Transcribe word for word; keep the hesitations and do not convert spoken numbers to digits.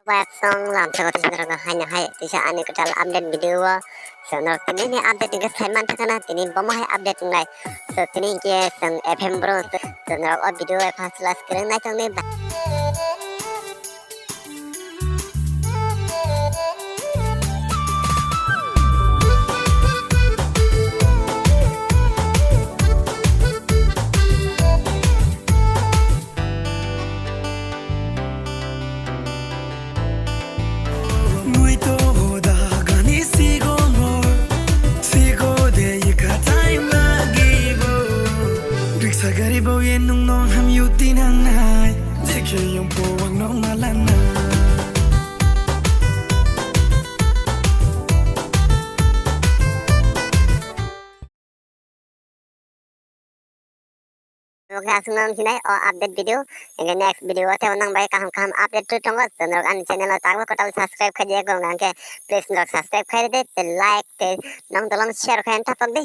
Web song lam sa ko tisa norok no haino hai tisa ani kwtal update video o. So norok tini ni update hingke sai man thangkha na tini bomo hai update wngnai. So tini hingke chwng F M Bru so norok o video bai first last kwrwng nai tongni ba. Mui to hoda gani sigo mo, sigo de ye khatai magi bo. Riksa gari bo ye nung no hamyu tinang nai, jekhe yong po wang no malan nai. Oke, aswk no hinai o update video. Hingke next video o tei nang bai kaham kaham update twi tongo. So norok ani channel o tabuk kwtal subscribe khai di, eko hingke please norok subscribe khai di, tei like tei nang tolong share khai thapak di.